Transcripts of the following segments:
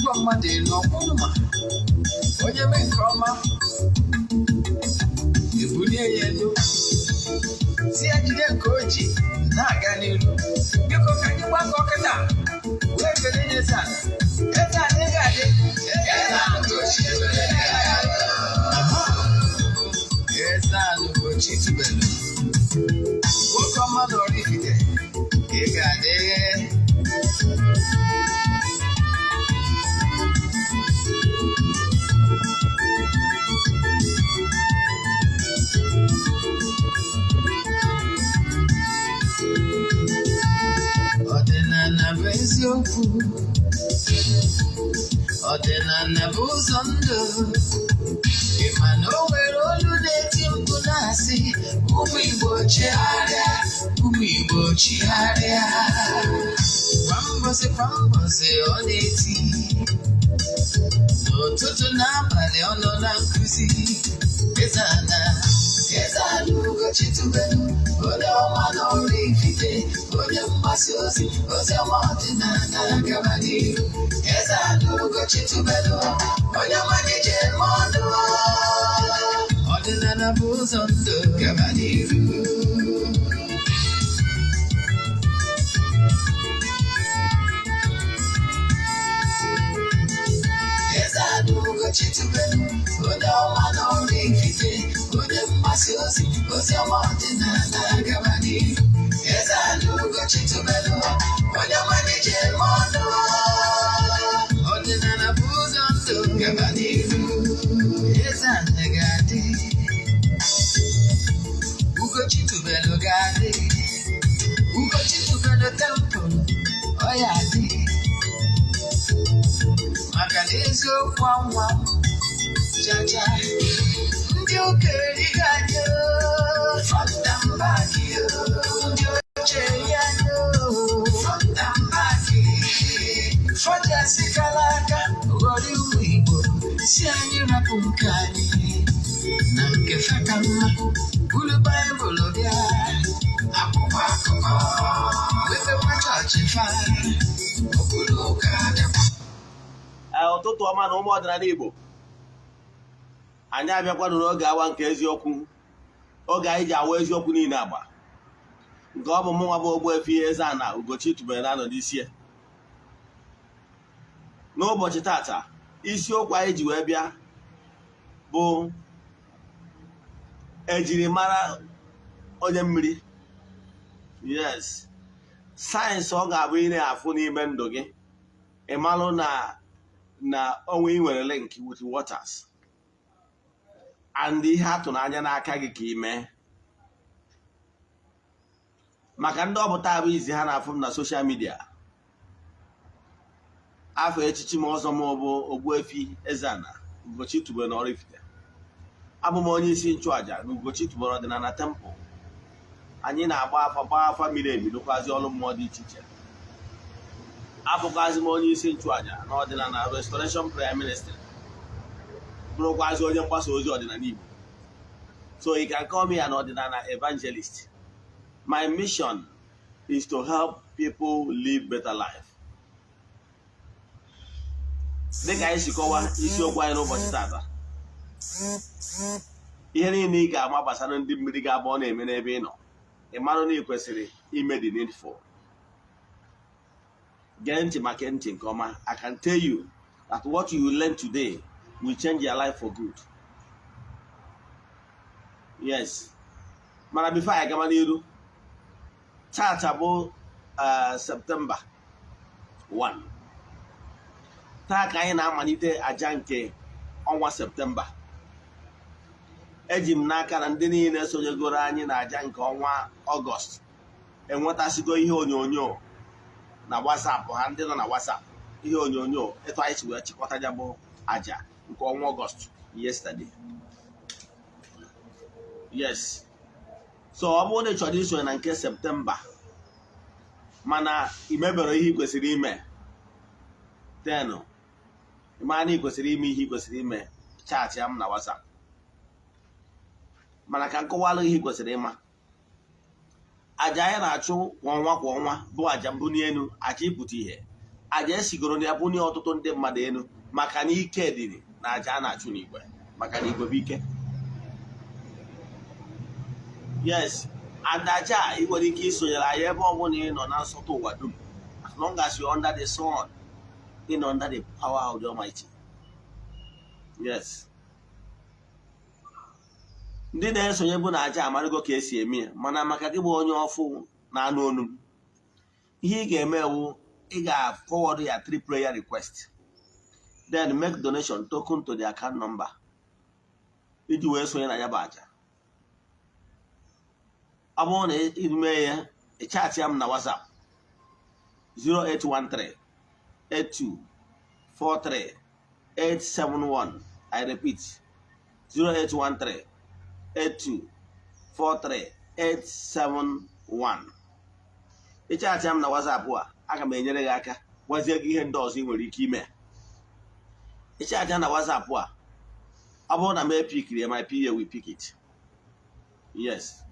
Na-ebunigwa mmadụ elu ọkwụnụma onye mee nke ọma, ebulie ya elu, si ya jide nke o ji na-aga n'iru. Biko, ka anyị gbakọ kịta wee kelee Eze Ana. Eze Ana, ị ga-adị. Eze Ana Ugochi tubelu. Eze Ana Ugochi tubelu, nwoke ọma na Oraifite, ị ga-adị. Ọdịnala bụ eziokwu, ọdịnala bụ ụzọ ndụ. Ị ma na o nwere olu na-eti mkpu na-asị, "Ụmụ Igbo, chigharịa, ụmụ Igbo, chigharịa." Kwa mbọsị kwa mbọsị ọ na-eti, n'ụtụtụ n'abalị ọ nọ na nkụzi. Eze Ana, Eze Ana Ugochi tubelu, onye ọma na Oraifite, onye mgbasa ozi ozi ọma ọdịnala, gaba n'iru. Eze Ana Ugochi tubelu, onye ọma na-eje eme ọnụ. Ọdịnala bụ ụzọ ndụ, gaba n'iru. Eze Ana Ugochi tubelu, onye ọma na Oraifite, onye mgbasa ozi ozi ọma ọdịnala, gaba n'iru. Eze Ana Ugochi tubelu, onye ọma na-eje eme ọnụ. Ọdịnala bụ ụzọ ndụ, gaba n'iru. Eze Ana ga-adị, Ugochi tubelu ga-adị, Ugochi tubelu temple ọ ya adị, maka na eziokwu anwa chacha. Ndị ụka erighị anyị front and back, ndị oche eri anyị front and back. Fọjasị kara aka ghọrọ ụmụ Igbo, si anyị rapụ nke anyị na nke fe ka mma. Buru Baịbụl bịa, akwụkwọ akụkọ, mepekwa chọọchị fa, okpuru ụka dịkwa. Ee, ụtụtụ ọma na ụmụ ọdịnala Igbo. Anyị abịakwanụ n'oge awa nke eziokwu, oge anyị ji awa eziokwu niile agba, nke ọ bụ mụ nwa bụ Ogbuefi Eze-Ana Ugochi tubelu na-anọ n'isi ya. N'ụbọchị tata, isiokwu anyị ji wee bịa bụ ejirimara onye mmiri. Yes, signs ọ ga-abụ ị na-afụ n'ime ndụ gị, ị malụ na onwe ị nwere link with waters and ihe atụ n'anya n'aka gị ka ị mee. Maka ndị ọpụta bụ izi ha na-afụ m na social media, afọ echichi m ọzọ m bụ Ogbuefi Eze-Ana Ugochi tubelu na Oraifite. Abụ m onye isi nchụaja na Ugochi tubelu ọdịnala temple. Anyị na-agba afa, gbaa afa miri emi, lụkwazi ọrụ mmụọ dị iche iche. Abụkwazi m onye isi nchụaja na ọdịnala Restoration Prayer Ministry, bụrụkwazi onye mgbasa ozi ọdịnala Igbo. So you can call me an ọdịnala evangelist. My mission is to help people live better life. Dịka anyị si kọwa isiokwu anyị n'ụbọchị tata, ihe niile ị ga-ama gbasara ndị mmiri ga-abụ ọ na-eme n'ebe ị nọ, ị marụ na ị kwesịrị ime the needful. Gee ntị maka ntị nke ọma. I can tell you that what you learn today will change your life for good. Yes, mana before anyị gaba n'iru, tata bụ September 1. Taa ka anyị na-amalite aja nke ọnwa Septemba. Eji m n'aka na ndị niile sonyegoro anyị na aja nke ọnwa Ọgọst enwetasịgo ihe onyonyo na WhatsApp ha. Ndị nọ na WhatsApp, ihe onyonyo etu anyị si wee chịkọta ya bụ aja nke ọnwa Ọgọst yesterday. Yes, so ọ bụrụ na ị chọrọ isonye na nke Septemba mana ị mebere ihe ị kwesịrị ime, then ị mara na ị kwesịrị ime ihe ị kwesịrị ime, chat ya m na WhatsApp. Mana ka nkọwalụ ihe ị kwesịrị ịma, aja anyị na-achụ kwa ọnwa kwa ọnwa bụ aja mbuli elu, aja ịpụta ihe, Aja esigoro na ya bunye ọtụtụ ndị mmadụ elu, maka na ike dịrị na aja a na-achụ n'igwe, maka na igwe bụ ike. Yes, and aja a, ị nwere ike isonyere anyị ebe ọbụla ị nọ na nsọtụ ụwa dum. As long as you're under the sun, ị nọ under the power of the Almighty. Yes, ndị na-esonye bụ na aja amarịgo ka esi eme ya, mana maka gị bụ onye ọfụ na-anụ onu m, ihe ị ga-eme wụ ị ga-forward ya three prayer request, then make donation token to the account number iji wee sonye na ya bụ aja. Ọ bụrụ na ị mee ya, ị chat ya m na WhatsApp 0813 82 43 871. I repeat, 0813 82 43 871. Ị chat ya m na WhatsApp a, aga m enyere gị aka gwazie gị ihe ndị ọzọ ị nwere ike ime. Ị chat ya na WhatsApp a, ọ bụrụ na m epickiri ya, my PA will pick it. Yes,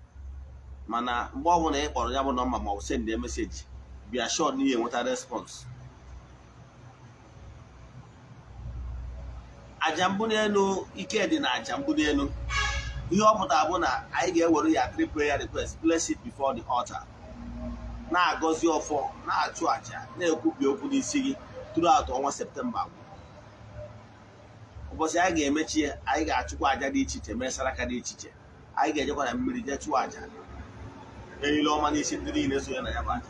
mana mgbe ọbụla ị kpọrọ ya bụ nọmba ma ọ bụ send a message, be assured na ị enweta response. Aja mbuli elu, ike dị na aja mbuli elu. Ihe ọ pụtara bụ na anyị ga-ewere ya three prayer request, place it before the altar, na-agọzi ọfọ, na-achụ aja, na-ekwubi okwu n'isi gị throughout ọnwa September. Ụbọchị anyị ga-emechi ya, anyị ga-achụkwa aja dị iche iche, mee saraka dị iche iche. Anyị ga-ejekwa na mmiri jee chụọ aja eriri ọma n'isi ndị niile so ya na ya bụ aja,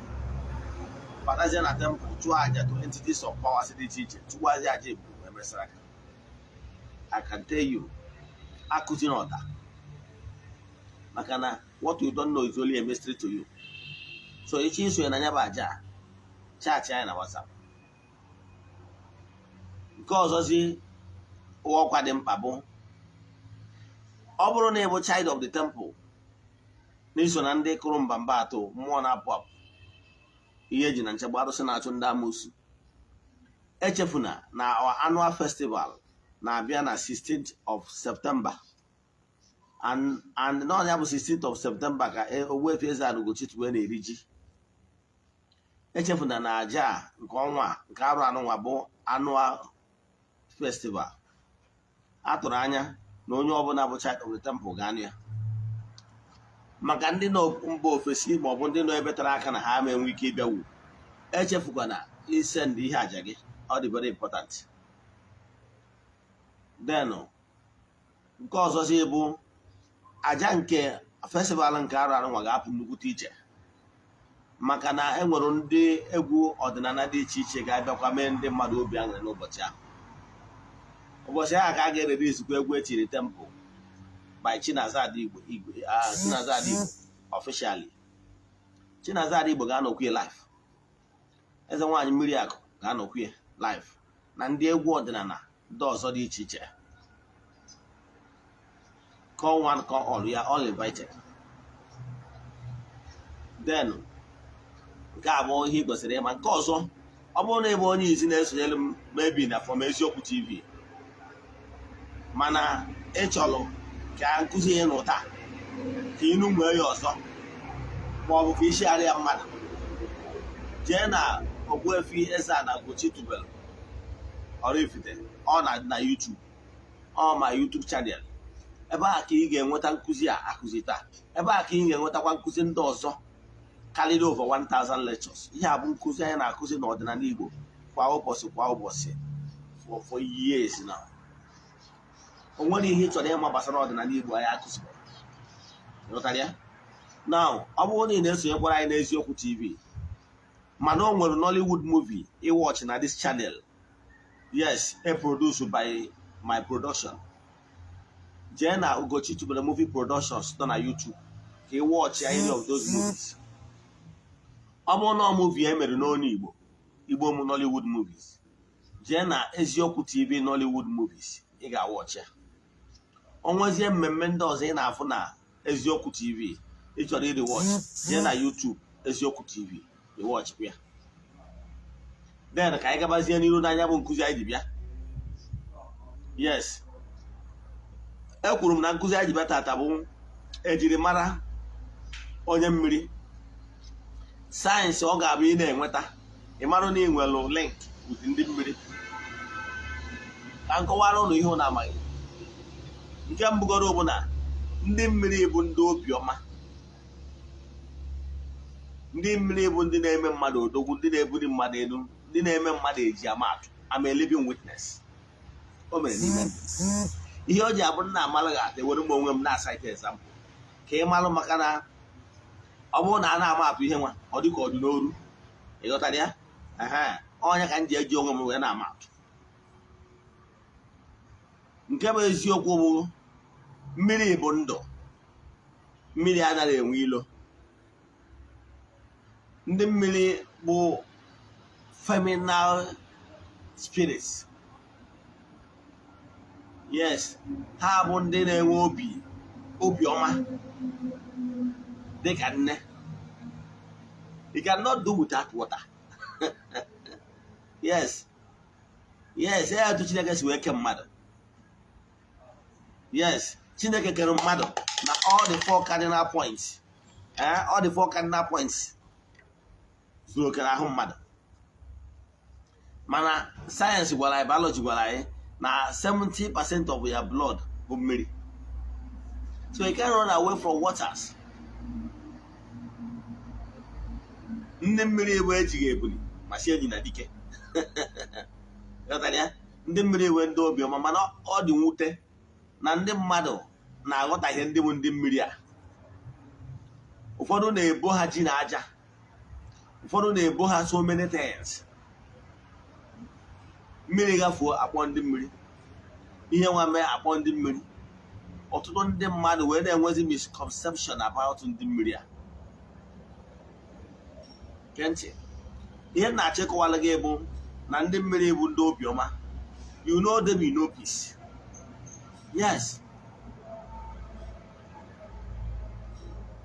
batazie na temple, chụọ aja to entities of powers dị iche iche, chụkwazie aja ebu eme saraka. I can tell you, akụzi n'ọta, maka na what you don't know is only a mystery to you. So echi isonye na ya bụ aja, chat anyị na WhatsApp. Nke ọzọzi, ọkwa dị mkpa bụ, ọ bụrụ na ị bụ child of the temple, n'iso na ndị kụrụ mba mba atọ mmụọ na-apụ apụ, ihe eji na nchegbu arụsị na-achụ ndị amoosu, echefuna na our annual festival na-abịa na 16th of September. And n'ọnya bụ 16th of September ka Ogbuefi Eze-Ana Ugochi wee na-eri ji. Echefuna na aja a nke ọnwa a, nke arụ anụnwa bụ annual festival a tụrụ anya na onye ọbụla bụ child of the temple ga-anụ ya. Maka ndị nọ mba ofesi maọbụ ndị nọ ebe tara aka na ha ama enwe ike ịbịawu, echefukwana isend ihe aja gị, ọ dị very important. Then nke ọzọzi bụ aja nke festival nke arụ anụnwa ga-apụ nnukwute iche, maka na e nwere ndị egwu ọdịnala dị iche iche ga-abịakwa mee ndị mmadụ obi aṅụrị n'ụbọchị ahụ. Ụbọchị ahụ ka a ga-erere egwu etiri temple by Chinaza Igbo Igwe, Chinaza Igbo officially. Chinaza Igbo ga-anọkwu live, eze nwaanyị mmiri akụ ga-anọkwu live, na ndị egwu ọdịnala ndị ọzọ dị iche iche. Call one, call all, we are all invited. Then nke a bụ ihe ị kwesịrị ịma. Nke ọzọ, ọ bụrụ na ị bụ onye izi na-esonyere m, maybe na from Eziokwu TV, mana ị chọrọ ka nkụzi ya n'ụta ka ịnụ nwee ya ọzọ, ma ọ bụ ka ishigharị ya mmadụ, jee na Ogbuefi Eze-Ana Ugochi tubelu Oraifite, ọ na YouTube, ọ ma YouTube channel. Ebe a ka ị ga-enweta nkụzi a akụzi taa. Ebe a ka ị ga-enwetakwa nkụzi ndị ọzọ karịrị over 1000 lectures. Ihe a bụ nkụzi anyị na-akụzi n'ọdịnala Igbo kwa ụbọchị, kwa ụbọchị, for years now. O nwere ihe ị chọrọ ịma gbasara ọdịnala Igbo anyị akụziri, ịghọtara ya? Now, ọ bụrụ na ị na-esonyekwara anyị n'Eziokwu TV, mana o nwere Nollywood movie ịwatch na this channel, yes, e produced by my production, jee na Ugochi Tubelu Movie Productions nọ na YouTube ka ị watch any of those movies. Ọ bụrụ na movie e mere n'onu Igbo, Igbo m Nollywood movies, jee na Eziokwu TV Nollywood movies, ị ga-awatch ya. O nwezie mmemme ndị ọzọ ị na-afụ na Eziokwu TV ị chọrọ iri watch, jee na YouTube Eziokwu TV, ị watchkwa ya. Then ka anyị gabazie n'iru n'anya bụ nkụzi anyị ji bịa. Yes, ekwuru m na nkụzi anyị ji bịa tata bụ ejirimara onye mmiri, signs ọ ga-abụ ị na-enweta, Ị marụ na ị nwere link with ndị mmiri. Ka m kọwara ụnụ ihe ụnụ amaghị. Nke mbụgoro bụ na ndị mmiri bụ ndị obiọma. Ndị mmiri bụ ndị na-eme mmadụ odogwu, ndị na-ebuli mmadụ elu, ndị na-eme mmadụ eji ama atụ. I'm a living witness. O mere n'ime ndụ. Ihe o ji abụ nna amalụ gị atụ, ewere m onwe m na-asite example ka ị malụ, maka na ọ bụrụ na a na-ama atụ ihe nwa, ọ dị ka ọ dị n'oru. Ị ghọtara ya? Ehe, ọnya ka m ji eji onwe m wee na-ama atụ. Nke bụ eziokwu bụ mmiri bụ ndụ. Mmiri anaghị enwe ilo. Ndị mmiri bụ feminine spirits. Yes, ha bụ ndị na-enwe obi obiọma dịka nne. You cannot do without water. Yes, ya etu Chineke si wee kee mmadụ. Yes, Chineke kere mmadụ na all the four cardinal points, all the four cardinal points zuru oke n'ahụ mmadụ. Mana sayensị gwara anyị, biology gwara anyị na 70% of your blood bụ mmiri, so you can't run away from waters. Ndị mmiri ewe ejighị ebuli ma si enyi na dike. Ghọtara ya? Ndị mmiri ewe ndị obiọma, mana ọ dị mwute na ndị mmadụ na-aghọtahie ndị bụ ndị mmiri a. Ụfọdụ na-ebo ha ji na aja, ụfọdụ na-ebo ha so many things. Mmiri gafuo, akpọ ndị mmiri. Ihe nwa mee, akpọ ndị mmiri. Ọtụtụ ndị mmadụ wee na-enwezi misconception about ndị mmiri a. Gee ntị, ihe m na-achọ ịkọwara gị bụ na ndị mmiri bụ ndị obiọma. You know them, you know peace. Yes,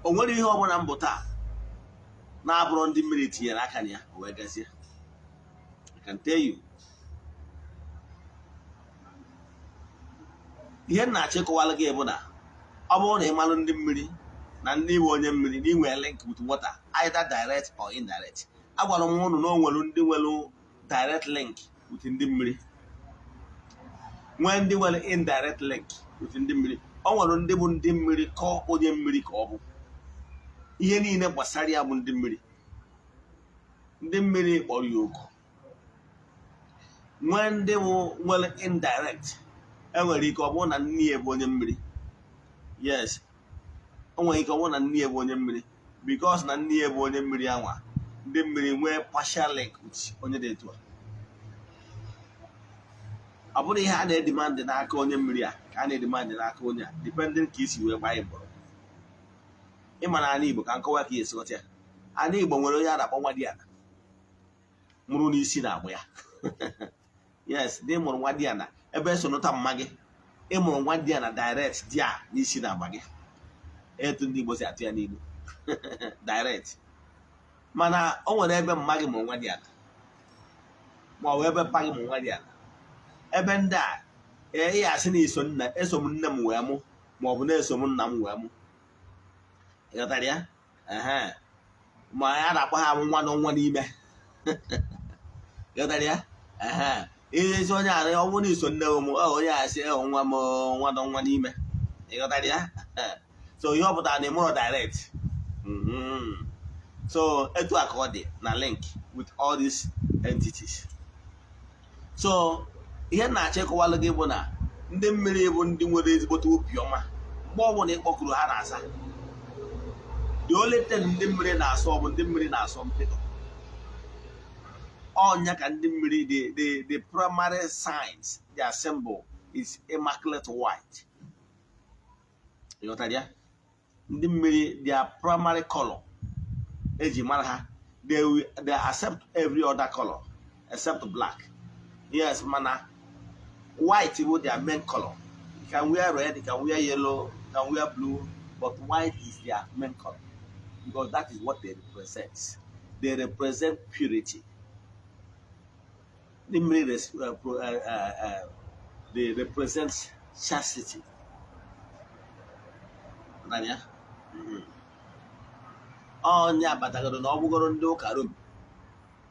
o nwere ihe ọbụla mbụ taa na-abụrụ ndị mmiri tinyere aka na ya o wee gazie. I can tell you. Ihe m na-achọ ịkọwara gị bụ na ọ bụrụ na ị malụ ndị mmiri na ndị iwe onye mmiri na inwe link with water, either direct or indirect. Agwara m ụnụ na o nwere ndị nwere direct link with ndị mmiri, nwee ndị nwere indirect link with ndị mmiri. O nwere ndị bụ ndị mmiri kọọ onye mmiri ka ọ bụ ihe niile gbasara ya bụ ndị mmiri. Ndị mmiri kpọrọ ya oku. Nwee ndị bụ nwere indirect. Enwere ike ọ bụrụ na nne ya bụ onye mmiri. Yes, o nwere ike ọ bụrụ na nne ya bụ onye mmiri. Because na nne ya bụ onye mmiri anwa, ndị mmiri nwee partial link with onye dị etu a. Ọ bụrụ ihe a na-edemand n'aka onye mmiri a ka a na-edemand n'aka onye a, depending ka isi wee gbaa mgbọrọgwụ. Ịma na ala Igbo, ka nkọwa ka esi ghọta ya, ala Igbo nwere onye a na-akpọ nwa diana mụrụ n'isi na agbụ ya. Yes, dị mụrụ nwa diana ebe eso nụta mma gị, ịmụrụ nwa diana direct dia n'isi na agba gị, etu ndị Igbo si atụ ya n'ilu direct. Mana o nwere ebe mma gị mụrụ nwa diana, ma ọ bụ ebe mpa gị mụrụ nwa diana. Ebe ndị a, ị asị na iso nna, eso m nne m wee mụ, ma ọ bụ na-eso m nna m wee mụ. Ịghọtara ya? Ehe, ma ya na-akpọ ha nwa na nwa n'ime. Ịghọtara ya? Ehe, ezi onye a, ọ bụrụ na iso nne m, onye a sị nwa m nwa nọ nwa n'ime. Ịghọtara ya? So ihe ọ pụtara na ịmụrụ direct. So etu a ka ọ dị na link with all these entities. So ihe m na-achọ ịkọwalụ gị bụ na ndị mmiri bụ ndị nwere ezigbote obiọma. Mgbe ọbụla ị kpọkuru ha, na-aza. The only thing ndị mmiri na-asọ bụ ndị mmiri na-asọ mpịtọ. Ọnya ka ndị mmiri, the primary signs, their symbol is immaculate white. Ịghọtara ya? Ndị mmiri, their primary color eji mara ha, they accept every other color except black. Yes, mana white bụ their main color. You can wear red, you can wear yellow, you can wear blue, but white is their main color because that is what they represent. They represent purity. Ndị mmiri they represent chastity. Ghọtara ya? Ọnya batagoro na ọ bụgoro ndị ụka Rom,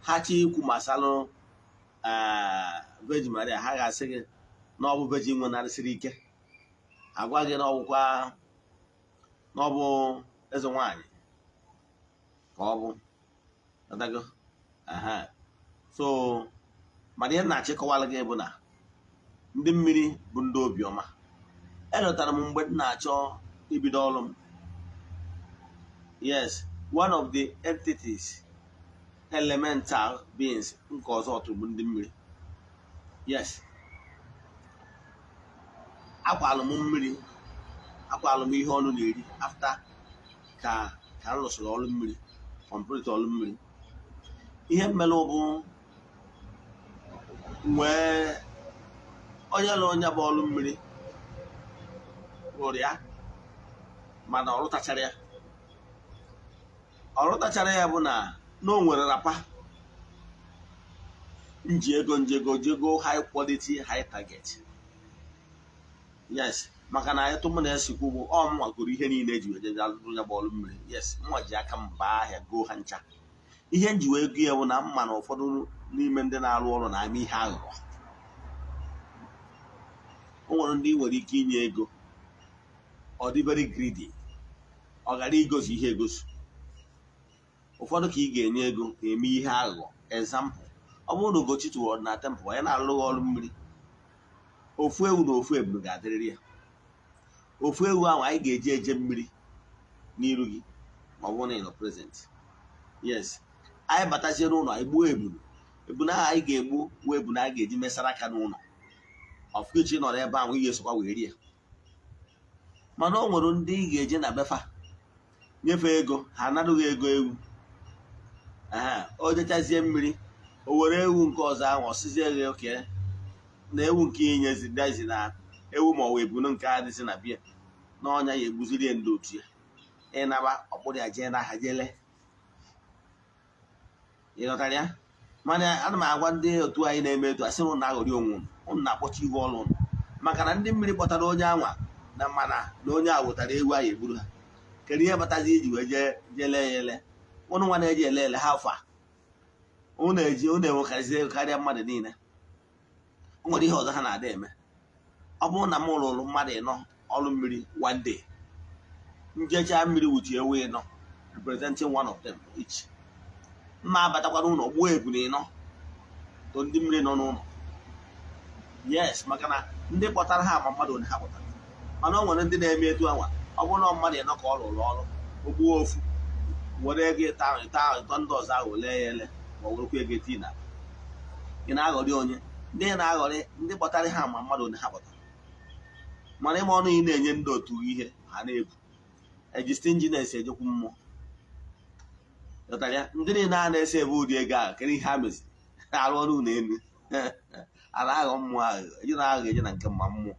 Ha chọọ ikwu masalụ Virgin Maria, ha ga-asị gị na ọ bụ Virgin nwenarịsịrị ike, agwa gị na ọ bụkwa na ọ bụ eze nwanyị ka ọ bụ. Ghọtago? Aha. So mana ihe m na-achịkọwara gị bụ na ndị mmiri bụ ndị obiọma. Elọtara m mgbe m na-achọ ibido ọrụ m. Yes, one of the entities, elemental beings nke ọzọ tụrụ bụ ndị mmiri. Yes, akwalụ m mmiri, akwalụ m ihe ọnụ na-eri after ka m rụsịrị ọrụ mmiri, complete ọrụ mmiri. Ihe mmelụ bụ wee onye lụrụ onye bụ ọrụ mmiri rụrụ ya, mana ọ rụtachara ya. Ọ rụtachara ya bụ na o nwere wrapper nji ego njego jego high quality, high target. Yes, maka na ịtụ mụ na-esikwu bụ ọ mụnwa goro ihe niile eji wee jeje alụrụ ya bụ ọrụ mmiri. Yes, mụnwa ji aka m baa ahịa goo ha ncha. Ihe m ji wee go ya bụ na mma na ụfọdụ n'ime ndị na-arụ ọrụ na-ama ihe aghụghọ. O nwere ndị ị nwere ike inye ego, ọ dị very greedy, ọ ghara igosi ihe egosi. Ụfọdụ ka ị ga-enye ego eme ihe aghụghọ. Example, ọ bụrụ na Ugochi tụwara na temple, onye na-alụghị ọrụ mmiri, ofu ewu na ofu ebulu ga-adịrịrị ya. Ofu ewu ahụ anyị ga-eji eje mmiri n'iru gị ma ọ bụrụ na ị nọ present. Yes, anyị batazie n'ụlọ, anyị gbuo ebulu. Ebulu ahụ anyị ga-egbu bụ ebulu anyị ga-eji mesara aka n'ụlọ ọfụchi nọ n'ebe ahụ, ị ga-esokwa wee rie. Mana o nwere ndị ị ga-eje na befa nyefee ego, ha anaghị ego ewu. Ee, o jechazie mmiri, o were ewu nke ọzọ ahụ, ọsịzie gị oke na ewu nke inyezi dazi na ewu ma ọ wụ ebunu nke adịzi na bia n'ọnya ya, egbuziri ya ndị otu ya. Ịnaba ọkpụrụ ya jee n'ahịa jele. Ịghọtara ya? Mana ana m agwa ndị otu anyị na-eme etu asị ụnụ na-aghọrị onwe unu, unu na-akpọchi ihu ọrụ ụnụ, maka na ndị mmiri kpọtara onye anwa na mana na onye a wetara ewu ahụ egburu ha. Kedu ihe kpatazi iji wee jee jee lee ya ele? Ụnụ nwa na-eji ele ele ha afọ a, ụnụ eji ụnụ enwekarịzi ego karịa mmadụ niile. O nwere ihe ọzọ ha na-ada eme. Ọ bụrụ na m rụrụ mmadụ ịnọ ọrụ mmiri one day, njecha mmiri wutu ewu ịnọ representing one of them each, mma abatakwa n'ụlọ gbuo ebule ịnọ to ndị mmiri nọ n'ụlọ. Yes, maka na ndị kpọtara ha ama mmadụ ole ha kpọtara. Mana o nwere ndị na-eme etu anwa. Ọ bụrụ na mmadụ ịnọ ka ọ rụrụ ọrụ, o gbuo ofu, were ego ịta ahụ, ịta ahụ, ịtọ ndị ọzọ ahụ lee ya ele, ma ọ werekwa ego eti na ị na-aghọrị onye ndị na-aghọrị ndị kpọtara ha ama mmadụ ole ha kpọtara. Mana ịma ọnụ ị na-enye ndị otu ihe ha na-ebu eji stinginess ejekwu mmụọ. Ghọtara ya? Ndị niile a na-ese ebe ụdị ego ahụ, kedu ihe ha meziri? Arụ ọrụ ụlọ elu ala aghọ mmụọ ahụ eji na aghọ eje na nke mma mmụọ.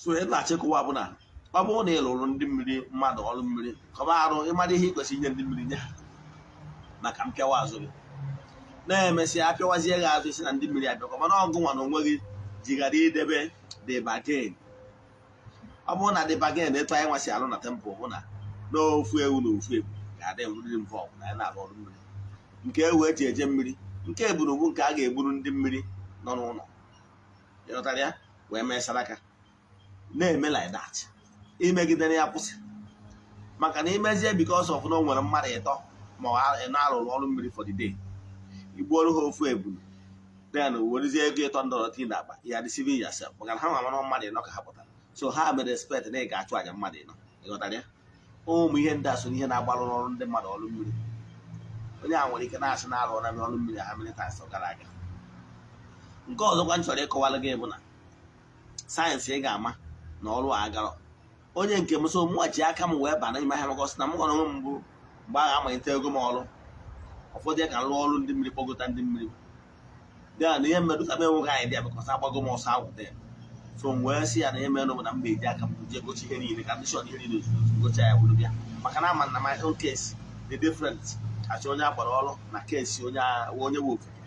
So ebe na-achịkọwa bụ na ọ bụrụ na ị lụrụ ndị mmiri mmadụ ọrụ mmiri, kọba arụ ịmara ihe ị kwesịrị inye ndị mmiri, nye ha maka mpịawa azụ gị. Na-emesịa apịawazie gị azụ isi na ndị mmiri abịakwa. Mana ọgụ nwa na onwe gị jighara idebe the bargain. Ọ bụrụ na the bargain etu anyị nwasị alụ na temple bụ na n'ofu ewu na ofu ebu ga-adị nrụrị involve na anyị na-arụ ọrụ mmiri, nke ewu eji eje mmiri, nke eburu bụ nke a ga-egburu ndị mmiri nọ n'ụlọ. Ịghọtara ya? Wee mee saraka na-eme like that, imegidere ya kwụsị, maka na imezie because of na o nwere mmadụ ịtọ ma ọ na-arụrụ ọrụ mmiri for the day, igbuoro ha ofu ebulu, then werezie ego ịtọ ndọrọ tii na akpa ya, deceiving yourself, maka na ha nwa mara mmadụ ịnọ ka ha pụtara, so ha mere expect na ị ga-achụ àjà mmadụ ịnọ. Ịghọtara ya? Ụmụ ihe ndị a so n'ihe na-agbalụ n'ọrụ ndị mmadụ ọrụ mmiri. Onye a nwere ike na-asị na arụ na ọrụ mmiri ha many times gara aga. Nke ọzọkwa m chọrọ ịkọwara gị bụ na sayensị ị ga-ama na ọrụ a agarọ onye nke m. So mụnwa ji aka m wee baa n'ime ahịa, maka ọsị na m gwara onwe m mbụ mgbe ahụ amalite ego m ọrụ ụfọdụ ya ka m rụọ ọrụ ndị mmiri, kpọgota ndị mmiri ya na ihe mmerụ ka m enweghị anyị dị because agbago m ọsọ agwụ dị. So m wee sị ya na ihe mere bụ na m ga-eji aka m jee gochi ihe niile, ka ndị shọn ihe niile ozugbo gocha ya wuru bịa, maka na ama na my own case dị different achọ onye agbara ọrụ na case onye onye nwe ofeke.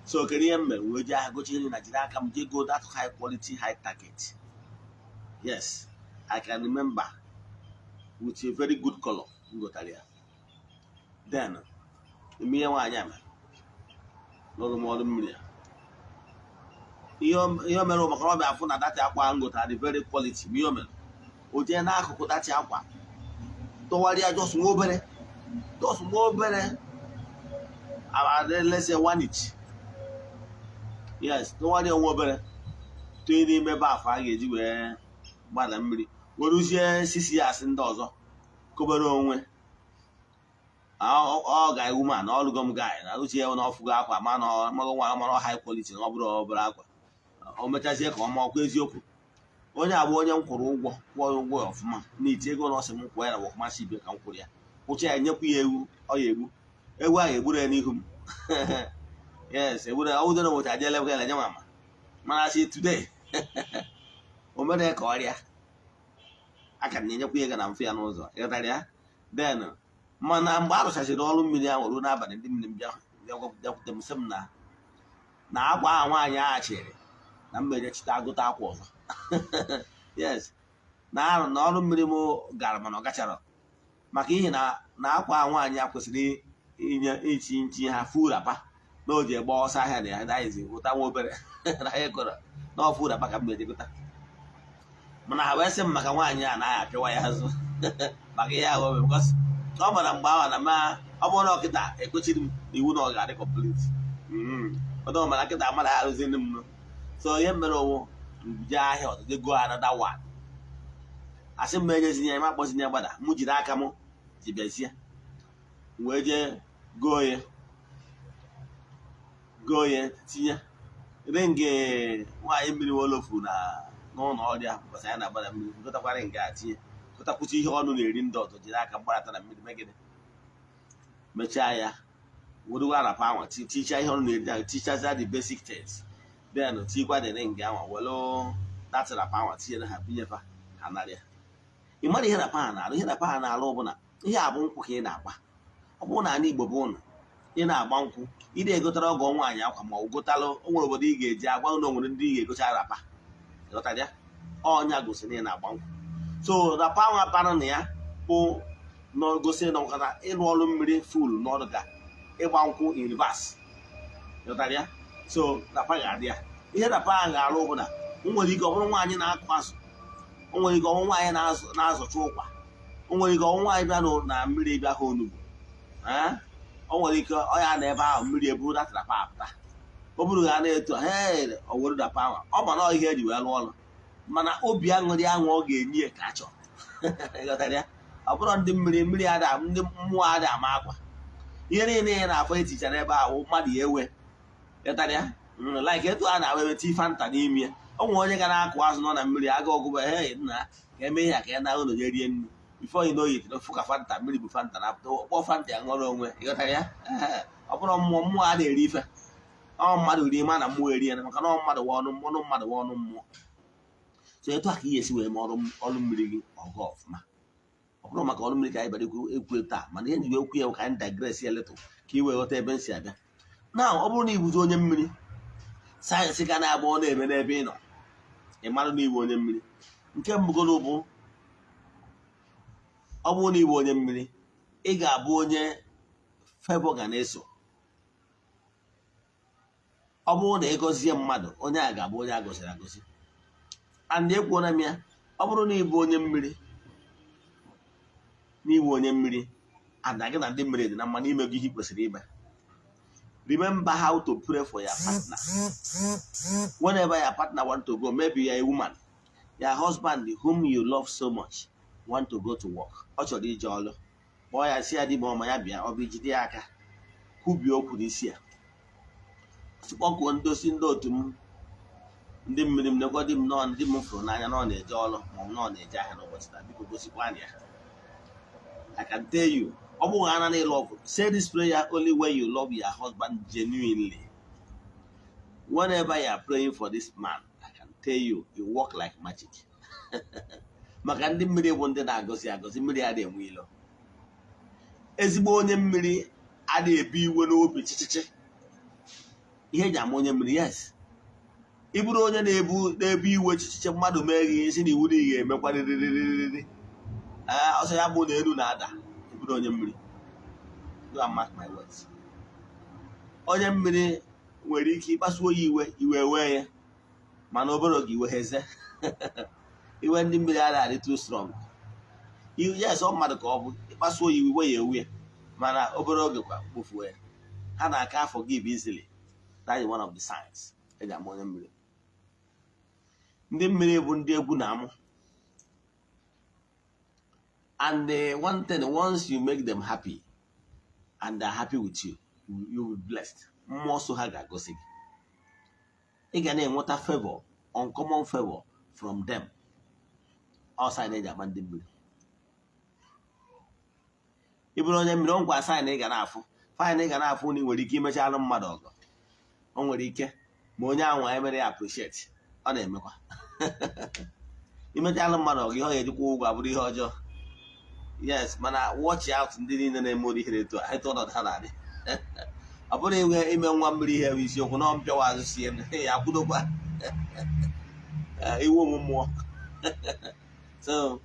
So kedu ihe m mere? Wee jee ahịa gochi ihe niile na jiri aka m jee go that high quality, high target. Yes, I can remember with a very good color m gotara ya. Then Ime ihe nwaanyị a mere n'ọrụ m ọrụ mmiri a, ihe o mere maka ọ bịa afụ na that akwa ngota dị very quality. Ma ihe o mere, o jee n'akụkụ that akwa, tụgharịa just nwa obere, just nwa obere, let's say 1 inch, yes, tụgharịa nwa obere, tụnye n'ime bath a ga-eji wee gbada mmiri, weruzie sisi asị ndị ọzọ kobere onwe ọ ga woman na ọlụgo m guy na uche ya na ọfụgo akwa ma na mago nwa mara high quality na ọ bụrụ obere akwa. O mechazie ka ọ ma ọkwa eziokwu. Onye abụ onye m kwụrụ ụgwọ, kwụọ ya ụgwọ ya ọfụma n'iti ego na ọsị m kwụọ ya na workmanship ka m kwụrụ ya, kwụcha ya, nyekwu ya ewu. Ọ ya egbu ewu ahụ, egburu ya n'ihu m. Yes, egburu ya. Ọ wụdoro nweta adịla ebe ya nye mama mana si today o mere ka ọrịa aka na-enyekwa ya ego na mfe ya n'ụzọ, ịghọtara ya? Then mana mgbe a rụchachiri ọrụ mmiri ahụ ruo n'abalị, ndị mmiri bịa bịakwute m, sị m na akwa ahụ nwaanyị ahụ chịrị na mba ejechite agụta akwa ọzọ. Yes, na arụ na ọrụ mmiri m gara, mana ọ gachara maka ihi na akwa ahụ nwaanyị a kwesịrị inye ichi nchi ha full wrapper na o ji egba ọsọ ahịa na ya daghịzi ụta nwa obere na ya goro na ọ full wrapper ka m ga-ejegota. Mana ha wee sị m maka nwaanyị a naghị apịawa ya azụ maka ihe ahụ o mere, because ọ mara mgbe ahụ na ma ọ bụrụ na ọkịta ekwechiri m iwu na ọ ga-adị complete ọdọ, mana kịta amara arụziri m. So ihe mere owu jee ahịa ọzọ, jee go another one. Asị m enyezi ya, ma akpọzi ya gbada, mụ jiri aka m ji bịazie wee jee goo ya, goo ya, tinye ring. Nwaanyị mmiri wolofu na n'ụlọ ọrịa mbọsị anyị na-agbada mmiri, gotakwa ring a tinye, gotakwuchi ihe ọnụ na-eri ndị ọzọ, jiri aka mgbarata na mmiri megide mechaa ya, were wrapper anwa tichaa ihe ọnụ na-eri ahụ, tichazia the basic things, then tikwa the ring anwa, were that wrapper anwa tinyere ha, binyefa ha narịa. Ị mara ihe wrapper ha na-arụ? Ihe wrapper ha na-arụ bụ na ihe a bụ nkwụ ka ị na-agba. Ọ bụrụ na ala Igbo bụ ụnụ ị na-agba nkwụ, ị na-egotara ọgọ nwaanyị akwa ma ọ gotalụ. O nwere obodo ị ga-eji agwa na o nwere ndị ị ga-egocha wrapper, ịghọtara ya? Ọnya gosi na ị na-agba nkwụ. So wrapper anwa bara na ya bụ gosi na ọkara ịrụ ọrụ mmiri full n'ọrụ ka ịgba nkwụ in reverse, ịghọtara ya? So wrapper ga-adị ya. Ihe wrapper ahụ ga-arụ bụ na o nwere ike ọ bụrụ nwaanyị na-akụ azụ, o nwere ike ọ bụrụ nwaanyị na-azọcha ụkwa, o nwere ike ọ bụrụ nwaanyị bịa na mmiri bịa ha onugbu, o nwere ike ọ ya na ebe ahụ mmiri eburu that wrapper apụta. O buru ha na-eto he, o were wrapper ahụ, ọ ma na ihe eji wee rụọ ọrụ, mana obi aṅụrị ahụ ọ ga-enye ya ka a chọrọ, ịghọtara ya? Ọ bụrụ ndị mmiri, mmiri ada, ndị mmụọ ada ama akwa. Ihe niile ị na-afọ etichara ebe ahụ mmadụ ya ewe, ịghọtara ya? Like etu a na-awa eweta Fanta n'ime ya. O nwere onye ga na-akụ azụ nọ na mmiri aga ọgụgụ, he nna ka eme ihe a ka ya na ụlọ je rie nri. Before you know it, fụ ka Fanta mmiri bụ Fanta na-apụta, kpọọ Fanta ya ṅụọrọ onwe, ịghọtara ya? Ọ bụrụ mmụọ, mmụọ a na-eri ife ọ mmadụ rie, ma na mmụọ eri ya, maka na ọ mmadụ wụ ọnụ ọnụ mmadụ wụ ọnụ mmụọ. So etu a ka ị ga-esi wee mee ọrụ mmiri gị ọgụ ọfụma. Ọ bụrụ maka ọrụ mmiri ka anyị bịara ekwu taa, mana ihe njikwa ekwu ya ka anyị digress ya little ka ị wee ghọta ebe m si abịa na ọ bụrụ na ibuzi onye mmiri, sayensị ga na-agba ọ na-eme n'ebe ị nọ, ị mara na iwu onye mmiri. Nke mbụgoro bụ, ọ bụrụ na iwu onye mmiri, ị ga-abụ onye favour ga na-eso. Ọ bụrụ na ị gọzie mmadụ, onye a ga-abụ onye a gọziri agọzi. And ekwuona m ya, ọ bụrụ na ịbụ onye mmiri, n'ịbụ onye mmiri and gị na ndị mmiri dị na mma n'ime gị, ihe ị kwesịrị ime, remember how to pray for your partner. Whenever your partner want to go, maybe you're a woman, your husband whom you love so much want to go to work, ọ chọrọ ije ọlụ, kpọọ ya, si ya di m ọma, ya bịa. Ọ bụ ijide ya aka, kwubie okwu n'isi ya, kpọkuo ndosi ndị otu m, ndị mmiri m, nekwa di m nọ, ndị m fụrụ n'anya na ọ na-eje ọlụ ma ọ na ọ na-eje ahịa n'ụbọchị taa, biko gosikwa ya. I can tell you, ọ bụghị ana na love, say this prayer only when you love your husband genuinely. Whenever you are praying for this man, I can tell you, you work like magic. Maka ndị mmiri bụ ndị na-agọzi agọzi, mmiri adịghị enwe ilo. Ezigbo onye mmiri adịghị ebu iwe n'obi chichichi. Ihe eji ama onye mmiri, yes, ị bụrụ onye na-ebu iwe chichichi, mmadụ mee gị isi na iwu na ị ga-emekwa rịrịrịrịrị ọsọ ya bụ na elu na-ada, ị bụrụ onye mmiri. Go and mark my words. Onye mmiri nwere ike ịkpasuo ya iwe, iwe wee ya, mana obere oge iwe heze. Iwe ndị mmiri adịghị adị too strong. Yes, ọ mmadụ ka ọ bụ. Ịkpasuo ya iwe, ya ewu ya, mana obere oge kwa kpofuo ya. Ha na-aka forgive easily. That is one of the signs eji ama onye mmiri. Ndị mmiri bụ ndị egwu na-amụ. And the one thing, once you make them happy and they're happy with you, you will be blessed. Mmụọ so ha ga-agosi gị, ị ga na-enweta favor, uncommon favor from them. Ọ sign eji ama ndị mmiri. Ị bụrụ onye mmiri, ọ ngwa sign ị ga na-afụ, sign ị ga na-afụ na ị nwere ike imecha alụ mmadụ ọgọ. O nwere ike ma onye ahụ emere ya appreciate. Ọ na-emekwa imecha alụ mmadụ ọgọ, ihe ọ ga-ejikwa ụgwọ abụrụ ihe ọjọọ. Yes, mana watch out, ndị niile na-eme ụdị ihe etu a, etu ọnọdụ ha na-adị. Ọ bụrụ inwe ime nwa mmiri, ihe bụ isiokwu na mpịawa azụ sie ya akwụdokwa iwu ụmụ mmụọ. So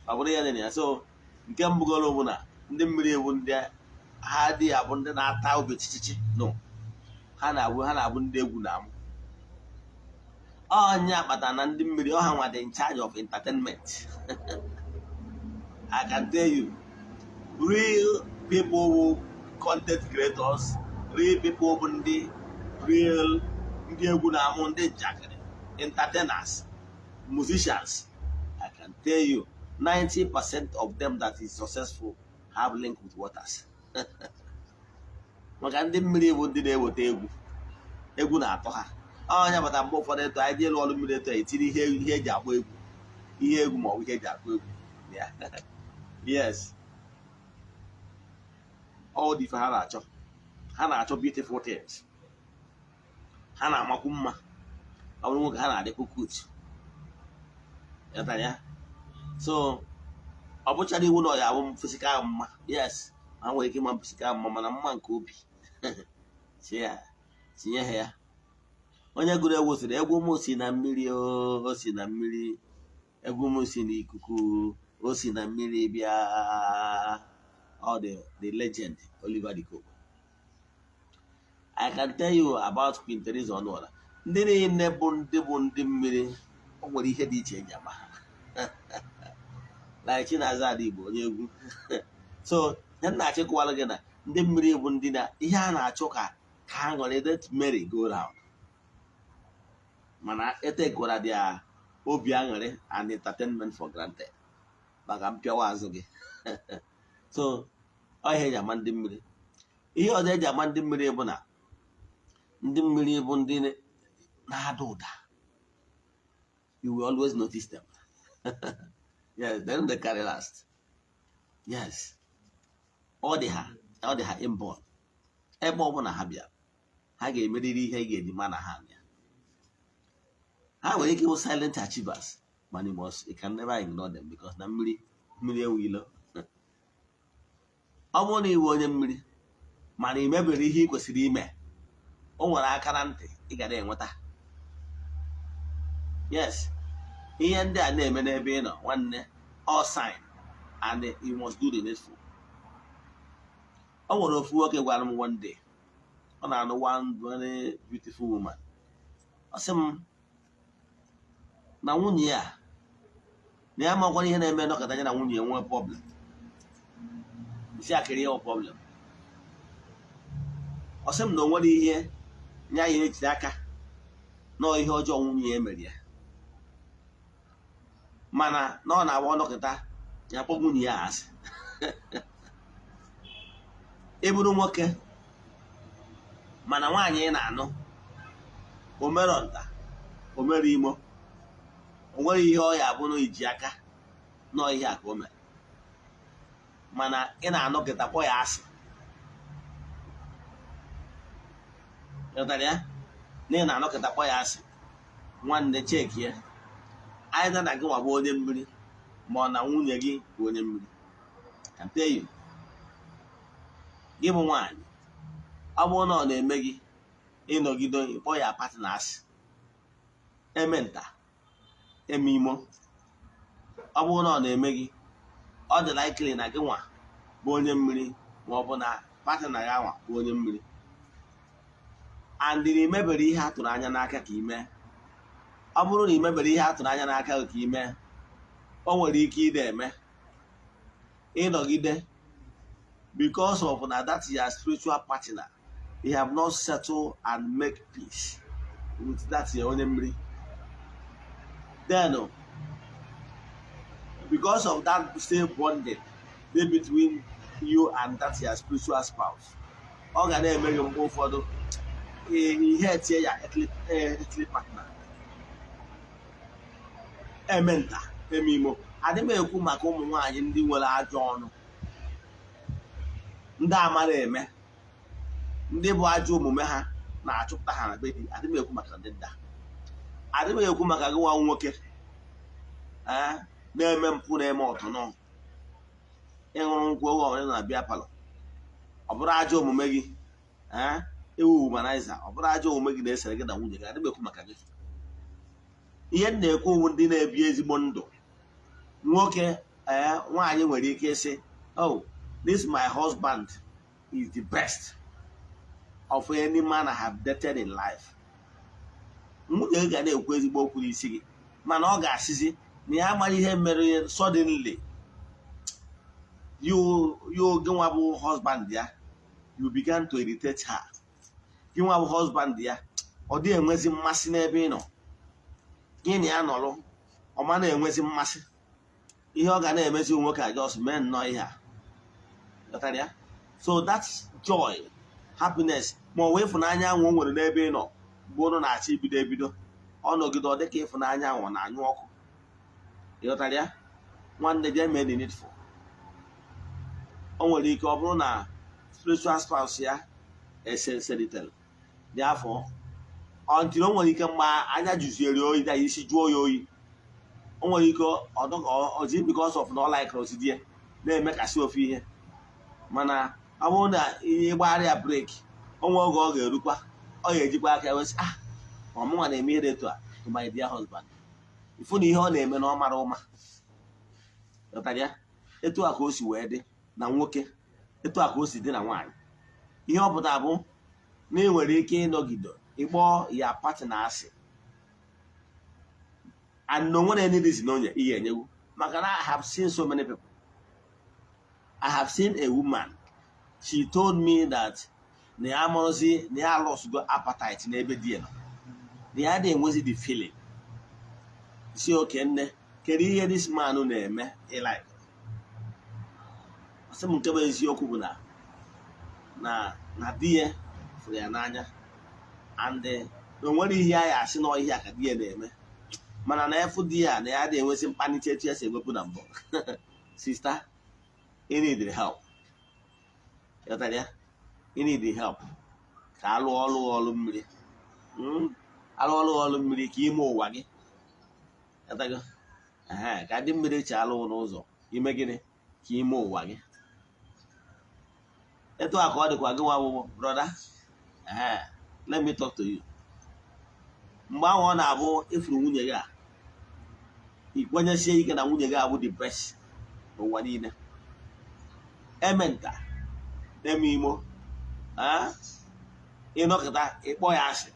ọ bụrụ ya dị na ya. So nke mbụgoro bụ na ndị mmiri ewu, ndị ha adịghị abụ ndị na-ata obi chichichi. No, ha na-abụ ndị egwu na-amụ. Ọnya kpatara na ndị mmiri ọha nwa dị in charge of entertainment. I can tell you, real people who content creators, real people bụ ndị real ndị egwu na-amụ, ndị njakịrị, entertainers, musicians, I can tell you 90% of them that is successful have link with waters, maka ndị mmiri bụ ndị na-eweta egwu. Egwu na-atọ ha. Ọnya bata mgbe ụfọdụ eto anyị ji ịlụ ọrụ mmiri, eto etiri ihe eji agba egwu, ihe egwu ma ọ bụ ihe eji akụ egwu. Yes, all the ife ha na-achọ, ha na-achọ beautiful things. Ha na-amakwu mma. Ọ bụrụ nwoke, ha na-adịkwu cute. Ya so ọ bụchara iwu na ọ ya abụ physical mma. Yes, ha nwere ike ịma physical mma, mana mma nke obi tinye ha ya. Onye gụrụ egwu sịrị, "Egwu m si na mmiri, o si na mmiri. Egwu m si n'ikuku, o si na mmiri bịa." Ọ the legend Oliver De Coque. I can tell you about Queen Theresa Ọnụọra. Ndị niile bụ ndị mmiri, o nwere ihe dị iche eji ama ha, like Chinaza Ada Igbo, onye egwu. So ihe m na-achịkọwara gị na ndị mmiri bụ ndị na ihe a na-achọ ka ha ṅụrị, let merry go round, mana etekwara their obi aṅụrị and entertainment for granted maka mpịawa azụ gị. So ọ ihe eji ama ndị mmiri. Ihe ọzọ eji ama ndị mmiri bụ na ndị mmiri bụ ndị na-ada ụda. You will always notice them. Yes, they don't carry last. Yes, ọ dị ha inborn. Ebe ọ bụla ha bịara, ha ga-emeriri ihe ị ga-eji ma na ha anya. Ha nwere ike ịbụ silent achievers, mana you can never ignore them, because na mmiri mmiri ewu ilo. Ọ bụrụ na iwe onye mmiri mana ị mebiri ihe ị kwesịrị ime, o nwere aka na ntị ị ga na-enweta. Yes, ihe ndị a na-eme n'ebe ị nọ, nwanne, all sign, and you must do the needful. O nwere ofu nwoke gwara m one day, ọ na-anụ one very beautiful woman. Ọ sị m na nwunye ya, na ya makwara ihe na-eme nọkọta ya na nwunye ya nwee problem. Isi akịrị ya problem. Ọ sị m na o nwere ihe nya ya eji aka nọọ ihe ọjọọ nwunye ya mere ya, mana na ọ na-agba ọnọkịta ya kpọ nwunye ya asị. Ị bụrụ nwoke mana nwaanyị ị na-anụ o merọ nta, o mere imo, o nwere ihe ọ ya abụ na iji aka nọọ ihe a ka o mere, mana ị na-anọkịta kpọ ya asị. Ịghọtara ya na ị na-anọkịta kpọ ya asị, nwanne, cheki ya either na gị nwa bụ onye mmiri ma ọ na nwunye gị bụ onye mmiri. Can tell you, gị bụ nwaanyị, ọ bụrụ na ọ na-eme gị ịnọgide ịkpọ ya partner asị, eme nta eme imo, ọ bụrụ na ọ na-eme gị, ọ dị likely na gị nwa bụ onye mmiri ma ọ bụ na partner ya nwa bụ onye mmiri. And na imebere ihe a tụrụ anya n'aka ka ime. Ọ bụrụ na imebere ihe a tụrụ anya n'aka ka ime, o nwere ike ị na-eme ịnọgide because of na that your spiritual partner, you have not settled and make peace with that your onye mmiri. Then because of that same bonding dey between you and that your spiritual spouse, ọ ga na-eme gị mgbe ụfọdụ ihe etie ya earthly partner eme nta eme imo. Adị m ekwu maka ụmụ nwaanyị ndị nwere ajọ ọnụ, ndị amara eme, ndị bụ ajọ omume ha na-achụpụta ha na be di. Adị m ekwu maka ndị nda. Adị m ekwu maka gị nwa nwoke na-eme mpụ, na-eme ọtụnụ, ịṅụrụ nkwụ oge ọbụla na bịa parlour. Ọ bụrụ ajọ omume gị, ewu womanizer, ọ bụrụ ajọ omume gị na-esere gị na nwunye gị, adị m ekwu maka gị. Ihe m na-ekwu wu ndị na-ebi ezigbo ndụ nwoke. Ee, nwaanyị nwere ike ịsị, "Oh, this my husband is the best of any man I have dated in life." Nwunye gị ga na-ekwu ezigbo okwu n'isi gị, mana ọ ga-asịzi na ya amara ihe mere. Suddenly you, gị nwa bụ husband ya, you began to irritate her. Gị nwa bụ husband ya, ọ dịghị enwezi mmasị n'ebe ị nọ. Gị na ya nọrọ, ọ ma na-enwezi mmasị. Ihe ọ ga na-emezi nwoke a, just mee nnọọ ihe a. Ghọtara ya? So that joy, happiness, ma ọ wee ịfụnanya ahụ o nwere n'ebe ị nọ mgbe ụnụ na-achọ ibido ebido, ọ nọgide, ọ dịka ịfụnanya ahụ ọ na-anyụ ọkụ. Ịghọtara ya? Nwanne, jee mee the needful. O nwere ike ọ bụrụ na spiritual spouse ya esenselitere dị afọ until o nwere ike mgbe anya juziere oyi da isi jụọ ya oyi. O nwere ike ọzi because of na ọ like ozi di ya na-emekasị ofu ihe, mana ọ bụrụ na ihe gbara ya break, onwe oge ọ ga-erukwa, ọ ga-ejikwa aka ya wesị, "Ah, ọmụnwa na-eme ihe dị etu a to my dear husband." Ifu na ihe ọ na-eme na ọ mara ụma. Ghọtara ya? Etu a ka o si wee dị na nwoke, etu a ka o si dị na nwaanyị. Ihe ọ pụtara bụ na ị nwere ike ịnọgide ịkpọ ya partner asị and na onwere any reason onye ihe enyewu, maka na I have seen so many people. I have seen a woman, she told me that na ya amụrụzi, na ya lost go appetite n'ebe di ya nọ, na ya adịghị enwezi the feeling. Si oke nne, kedu ihe this man na-eme ị like? Ọsị m nke bụ eziokwu bụ na di ya fụrụ ya n'anya and na o nwere ihe ya asị na ihe a ka di ya na-eme, mana na efu di ya na ya adịghị enwezi mkpanite etu ya si enwepụ na mbụ. Sister, you need help. Ghọtara ya? You need help ka alụ ọlụ ọlụ mmiri. Alụ ọlụ ọlụ mmiri ka ime ụwa gị. Ghọtago? Ehe, ka ndị mmiri chi alụ n'ụzọ ime gịnị ka ime ụwa gị. Etu a ka ọ dịkwa gị nwa bụ brother. Ehe, let me talk to you. Mgbe ahụ ọ na-abụ ifuru nwunye gị a, ikwenyesie ike na nwunye gị abụ the best n'ụwa niile, eme nta eme imo, ịnọkọta ịkpọ ya asị.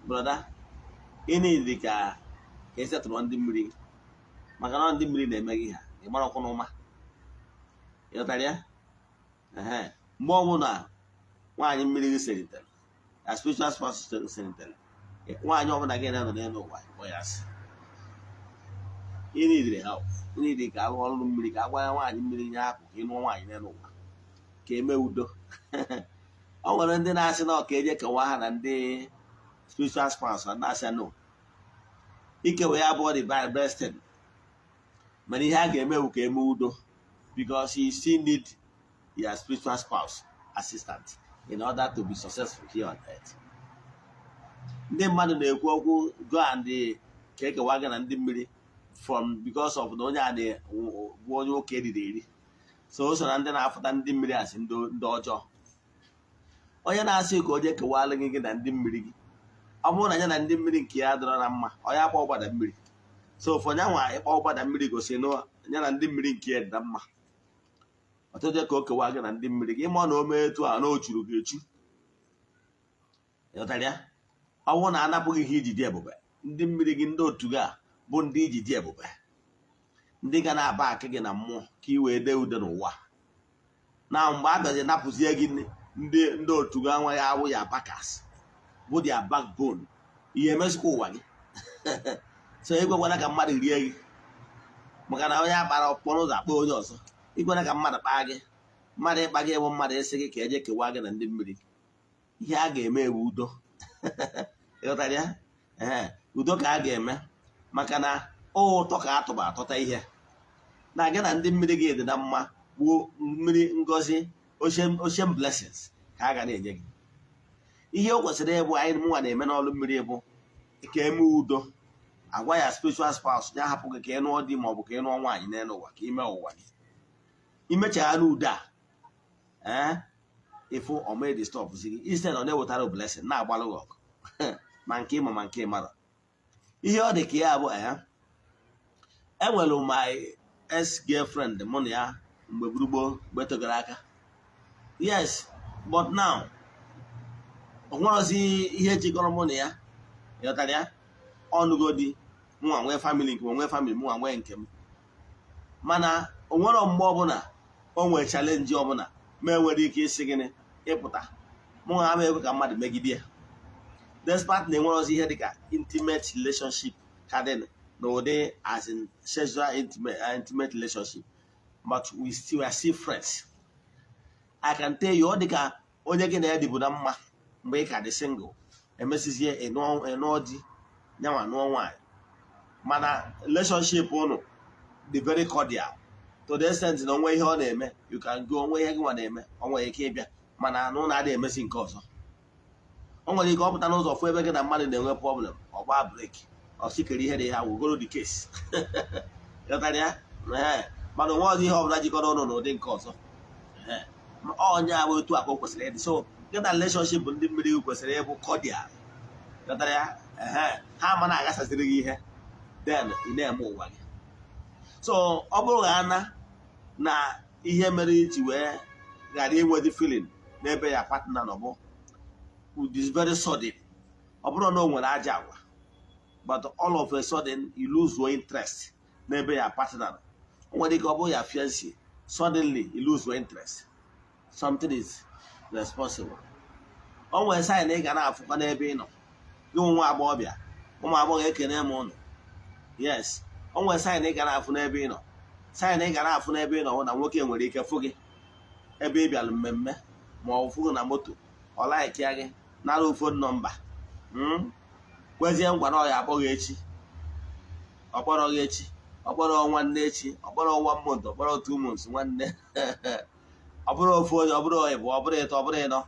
Brother, ị na-edi ka esetụrụ ndị mmiri, maka na ndị mmiri na-eme gị ha ị mara ọkwụ n'ụma. Ịghọtara ya? Ehe, mgbe ọbụla nwaanyị mmiri gị seritere ya, spiritual spouse seritere, nwaanyị ọbụla gị na-anọ n'elu ụwa, ịkpọ ya asị. Ị need help. Ị need ka arụ ọrụ mmiri, ka a gwa ya nwaanyị mmiri nye hapụ ka ị nụọ nwaanyị n'elu ụwa, ka eme udo. Ọ nwere ndị na-asị na ọka eje kewa ha na ndị spiritual spouse na na-asị no, ikewe ya abụọ the best thing, mana ihe a ga-eme bụ ka eme udo, because you still need your spiritual spouse assistant in order to be successful here on earth. Ndị mmadụ na-ekwu okwu go and ka ekewa gị na ndị mmiri from because of na onye a bụ onye ụka eriri eri, so o so na ndị na-afụta ndị mmiri asị ndị ọjọọ. Onye na-asị ka onye kewalụ gị na ndị mmiri gị, ọ bụrụ na ya na ndị mmiri nke ya dọrọ na mma, ọ ya akpọ ụgbada mmiri. So ụfọdụ nwa ịkpọ ụgbada mmiri gosi na ya na ndị mmiri nke ya dị na mma. Ọtụtụ ka o kewa gị na ndị mmiri gị, ịma na o mee etu a na o churu gị echu. Ịghọtara ya? Ọ bụrụ na anapụghị ihe iji dị ebube, ndị mmiri gị, ndị otu gị a bụ ndị iji dị ebube, ndị ga na-aba akị gị na mmụọ ka ị wee dee ude n'ụwa. Na mgbe a bịazi napụzie gị ndị otu gị anwaghị awụ ya backers bụ their backbone, ihe emezikwa ụwa gị. So ekwekwana ka mmadụ rie gị, maka na onye akpara ọkpọrọ ụzọ akpọ onye ọzọ. Ikwena ka mmadụ kpaa gị. Mmadụ ịkpa gị bụ mmadụ ịsị gị ka eje kewaa gị na ndị mmiri. Ihe a ga-eme ewu udo. Ịghọtara ya? Ee, udo ka a ga-eme, maka na ụtọ ka atụba atọta ihe na gị na ndị mmiri gị dị na mma gbuo mmiri ngozi, ocean blessings ka a ga na-enye gị. Ihe o kwesịrị ịbụ anyị mụnwa na-eme n'ọrụ mmiri bụ ka eme udo. Agwa ya spiritual spouse ya hapụ gị ka ị nụọ di ma ọ bụ ka ị nụọ nwaanyị n'elu ụwa, ka ime ụwa gị imechagha n'udo a. Ee, ịfụ ọmedi stop gị, instead ọ na-ewetara blessing na-agbalụ gị ọgụ, ma nke ịma ma nke ịmara. Ihe ọ dị ka ya bụ, ee, enwere my ex girlfriend, mụ na ya mgbe gburugburu mgbe togara aka. Yes, but now o nwerozi ihe jikọrọ mụ na ya. Ịghọtara ya? Ọnụgodi mụnwa nwee family nke m, nwee family mụnwa nwee nke m, mana o nwere mgbe ọbụla o nwee challenge ọbụla ma enwere ike isi gịnị ịpụta mụnwa ama ekwe ka mmadụ megide ya, despite na enwerozi ihe dịka intimate relationship ka dị na ụdị as in sexual intimate relationship, but we are still friends. I can tell you, ọ dịka onye gị na ya dịbụ na mma mgbe ị ka dị single, emesizie ịnụọ di, nyanwa nụọ nwaanyị, mana relationship ụnụ dị very cordial to the extent na onwe ihe ọ na-eme, you can go, onwe ihe gị nwa na-eme, ọ nwere ike ịbịa, mana anụ na-adị emesi nke ọzọ. O nwere ike ọ pụta n'ụzọ fụ ebe gị na mmadụ na-enwe problem, ọ gbaa break, ọ sikere ihe dị ha wugoro the case. Ghọtara ya? Ee, mana onwe ọzọ ihe ọbụla jikọrọ ụnụ n'ụdị nke ọzọ. Ee, onye a bụ otu a ka o kwesịrị ịdị. So gị na relationship ndị mmiri kwesịrị ịbụ cordial. Ghọtara ya? Ee, ha ama na-aghasaziri gị ihe, then ị na-eme ụwa gị. So ọ bụrụ na na ihe mere iji wee ghara inwe the feeling n'ebe ya partner nọ bụ it is very sudden, ọ bụrụ na o nwere aja agwa, but all of a sudden you lose your interest n'ebe ya partner nọ. O nwere ike ọ bụrụ ya fiancé, suddenly you lose your interest, something is responsible. O nwere sign ị ga na-afụkwa n'ebe ị nọ, gị nwa agbọghọbịa, ụmụ agbọghọ, ekene m ụnụ. Yes, o nwere sign ị ga na-afụ n'ebe ị nọ. Sign ị ga na-afụ n'ebe ị nọ hụ na nwoke nwere ike fụ gị ebe ị bịara mmemme, ma ọ fụ gị na moto, ọ like ya gị, nara phone number, kwezie nkwa na ọ ya akpọ gị echi. Ọ kpọrọ gị echi, ọ kpọrọ nwanne echi, ọ kpọrọ 1 month, ọ kpọrọ 2 months. Nwanne, ọ bụrụ ofu onye, ọ bụrụ ịbụ, ọ bụrụ ịtọ, ọ bụrụ ịnọ,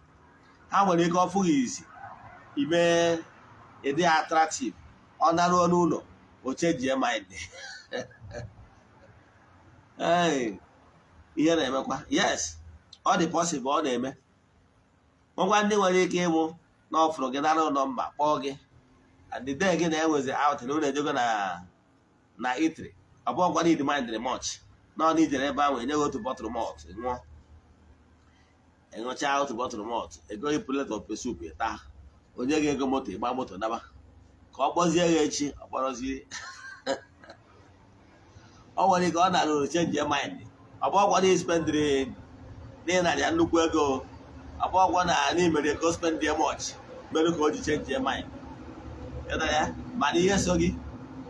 ha nwere ike ọ fụghị izi ime ịdị attractive, ọ naruo n'ụlọ, o change mind. Ee, ihe na-emekwa. Yes, ọ dị possible, ọ na-eme. Nwekwa ndị nwere ike ịbụ na ọ fụrụ gị, nara number, kpọọ gị, and the day gị na-enwezi outing, unu ejego na eatery, ọ bụ ọgwa need mind much na ọ na ijere ebe ahụ, enye gị otu bottle malt, ṅụọ, ịṅụchaa otu bottle malt, egoghị plate of soup, taa, onye gị ego moto, ịgba moto naba, ka ọ kpọzie ya echi, ọ kpọrọzie. Ọ nwere ike ọ nara change mind. Ọ bụ ọgwa na spendịrị n'ịnarị ya nnukwu ego, ọ bụ ọgwa na anyị mere ka o spend much mere ka o ji change mind. Ịghọtara ya? Mana ihe so gị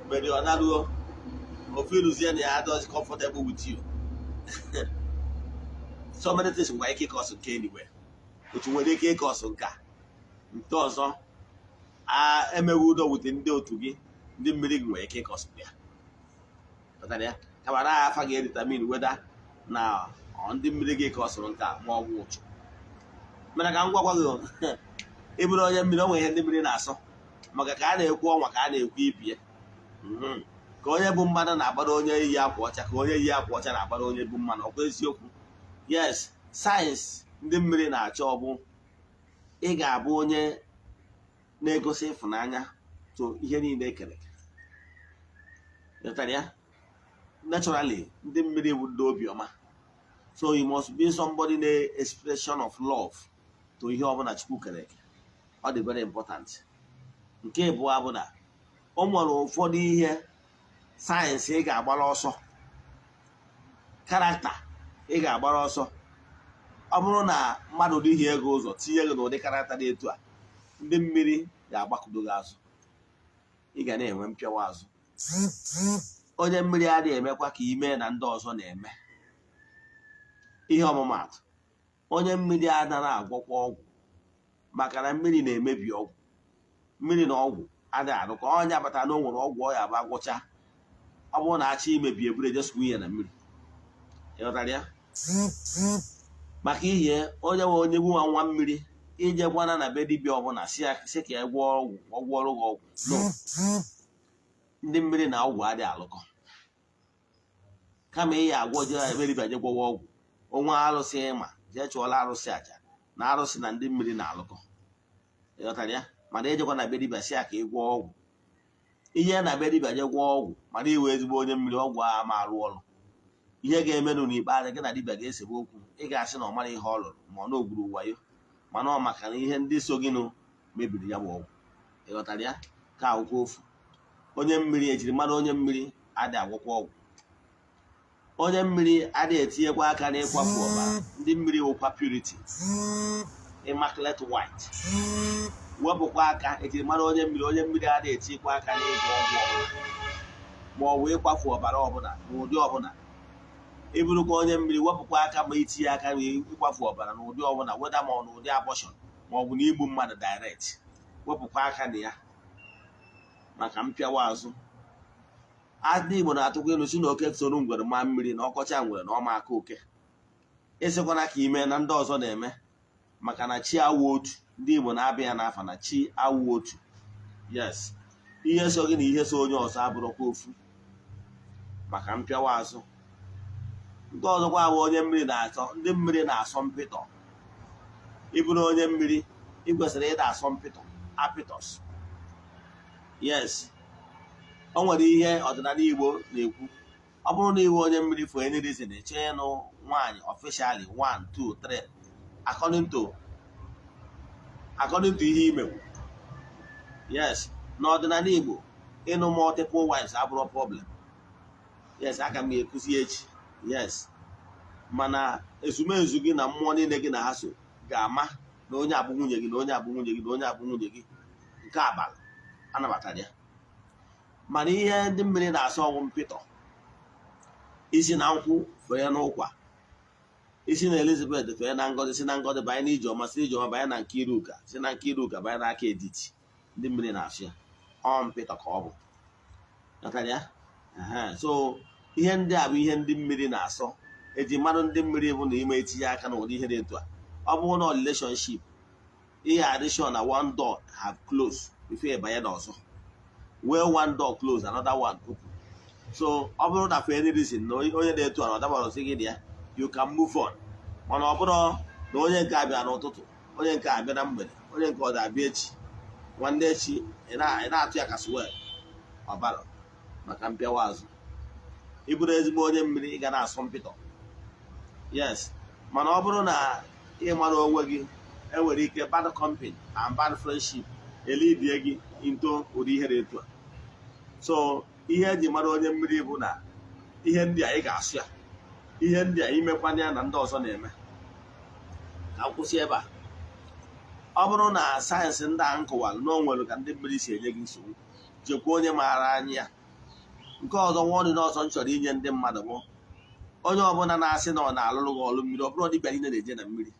mere ọ naruo ofu ịrụzie na ya does comfortable with you. So many things nwere ike ịcause nke anyway. Otu nwere ike ịcause nke a, nke ọzọ a emeghị udo wute ndị otu gị, ndị mmiri gị nwere ike ịcause ya. Ghọtara ya? Kama na afa ga-edetermine whether na ọ ndị mmiri gị causeụrụ nke a ma ọ bụ ụchụ. Mana ka m gwakwa gị, ị bụrụ onye mmiri, o nwere ihe ndị mmiri na-asọ, maka ka a na-ekwu ọnwa ka a na-ekwu ibie. Ka onye bụ mmadụ na-agbara onye yi akwa ọcha, ka onye yi akwa ọcha na-agbara onye bụ mmanụ. Ọkwa eziokwu? Yes, signs ndị mmiri na-achọ ọ bụ ị ga-abụ onye na-egosi ịfụnanya to ihe niile ekere eke. Ghọtara ya? Naturally, ndị mmiri bụ ndị obiọma, so you must be somebody na expression of love to ihe ọbụla Chukwu kere eke. Ọ dị very important. Nke ịbụọ bụ na o nwere ụfọdụ ihe signs ị ga-agbara ọsọ, character ị ga-agbara ọsọ. Ọ bụrụ na mmadụ dịghị ego ụzọ tinye gị n'ụdị character dị etu a, ndị mmiri ga-agbakụdo gị azụ, ị ga na-enwe mpịawa azụ. Onye mmiri adịghị emekwa ka ime na ndị ọzọ na-eme. Ihe ọmụmaatụ, onye mmiri anaghị agwọkwa ọgwụ, maka na mmiri na-emebi ọgwụ. Mmiri na ọgwụ adịghị arụkọ. Onye abatara na o nwere ọgwụ ọ ya bụ agwụcha, ọ bụrụ na achọ imebi, eburu ejesukwu ihe na mmiri. Ịghọtara ya? Maka ihe onye nwe onye gbuwa nwa mmiri, ijekwana na be dibịa ọbụla si ka ya gwọọ ọgwụ, ọ gwọọrọ gị ọgwụ. No, ndị mmiri na ọgwụ adịghị alụkọ. Kama ị ya agwọ, jee ebe dibịa je gwọwa ọgwụ. Onwe arụsị ịma, jee chụọla arụsị aja na arụsị na ndị mmiri na-alụkọ. Ịghọtara ya? Mana ejekwa na be dibịa si ya ka ị gwọọ ọgwụ. Ihe na be dibịa je gwọọ ọgwụ, mana iwe ezigbo onye mmiri, ọgwụ ahụ ma arụ ọrụ. Ihe ga-emenụ n'ikpeazụ, gị na dibịa ga-esebe okwu. Ị ga-asị na ọ mara ihe ọ lụrụ, ma ọ na ogburu wayo, mana ọ maka na ihe ndị so gịnụ mebiri ya bụ ọgwụ. Ịghọtara ya? Ka akwụkwọ ofu onye mmiri ejiri mara onye mmiri adị agwọkwa ọgwụ. Onye mmiri adịghị etinyekwa aka n'ịkwafu ọbara. Ndị mmiri wụkwa purity, immaculate white. Wepụkwa aka ejiri mara onye mmiri. Onye mmiri adịghị etinyekwa aka n'ịgwọ ọgwụ ọbụla ma ọ bụ ịkwafu ọbara ọbụla n'ụdị ọbụla. Ịbụrụkwa onye mmiri, wepụkwa aka ma itinye aka n'ịkwafu ọbara n'ụdị ọbụla, weda ma ọ n'ụdị abortion ma ọ bụ na igbu mmadụ direct. Wepụkwa aka na ya maka mpịawa azụ. Ndị Igbo na-atụkwa ilu si na oke soro ngwere maa mmiri na ọkọcha ngwere na ọma aka oke. Ịsịkwana ka ime na ndị ọzọ na-eme, maka na chi awụ otu. Ndị Igbo na-abịa ya n'afa na chi awụ otu. Yes, ihe so gị na ihe so onye ọzọ abụrụkwa ofu, maka mpịawa azụ. Nke ọzọkwa bụ onye mmiri na-asọ, ndị mmiri na-asọ mpịtọ. Ịbụrụ onye mmiri, ị kwesịrị ịda asọ mpịtọ apịtọs. Yes, o nwere ihe ọdịnala Igbo na-ekwu. Ọ bụrụ na iwe onye mmiri, for any reason ịchọ ịnụ nwaanyị officially, 1 2 3, according to ihe imewu, yes, n'ọdịnala Igbo, ịnụ multiple wives abụrụ problem. Yes, aka m ga-ekuzi echi. Yes, mana ezumezu gị na mmụọ niile gị na ha so ga-ama na onye abụ nwunye gị, na onye abụ nwunye gị, na onye abụ nwunye gị nke abalị anabatara ya. Mana ihe ndị mmiri na-asọ ọgwụ mpịtọ. Isi na nkwụ fere n'ụkwa, isi na Elizabeth fere na Ngozi, si na Ngozi banye na Ijeọma, si Ijeọma banye na Nkiruka, si na Nkiruka banye n'aka Editi. Ndị mmiri na-asụ ya, ọ mpịtọ ka ọ bụ. Ghọtara ya? So ihe ndị a bụ ihe ndị mmiri na-asọ. Eji mmadụ ndị mmiri bụ na ime etinye aka n'ụdị ihe dị etu a. Ọ bụrụ na relationship, ihe addition na one door have closed before ịbanye n'ọzọ, where one door close, another one open. So ọ bụrụ na for any reason na onye na-etu a na ọ dabara gị na ya, you can move on. Mana ọ bụrụ na onye nke abịa n'ụtụtụ, onye nke abịa na mgbede, onye nke ọ ga-abịa echi, nwanne echi, ị na-atụ ya ka swell ọbara, maka mpịawa azụ. Ị bụrụ ezigbo onye mmiri, ị ga na-asọ mpịtọ. Yes, mana ọ bụrụ na ị mara onwe gị, enwere ike bad company and bad friendship elidie gị into ụdị ihe dị etu a. So ihe eji mara onye mmiri bụ na ihe ndị a ị ga-asụ ya, ihe ndị a imekwana ya na ndị ọzọ na-eme. Ka m kwụsị ebe a. Ọ bụrụ na signs ndị a nkọwara na o nwere ka ndị mmiri si enye gị nsogbu, jekwa onye maara anya ya. Nke ọzọ, nwa ọdị n'ọzọ m chọrọ inye ndị mmadụ bụ, onye ọbụla na-asị na ọ na-alụrụ gị ọlụ mmiri, ọ bụrụ dibịa niile na-eje na mmiri,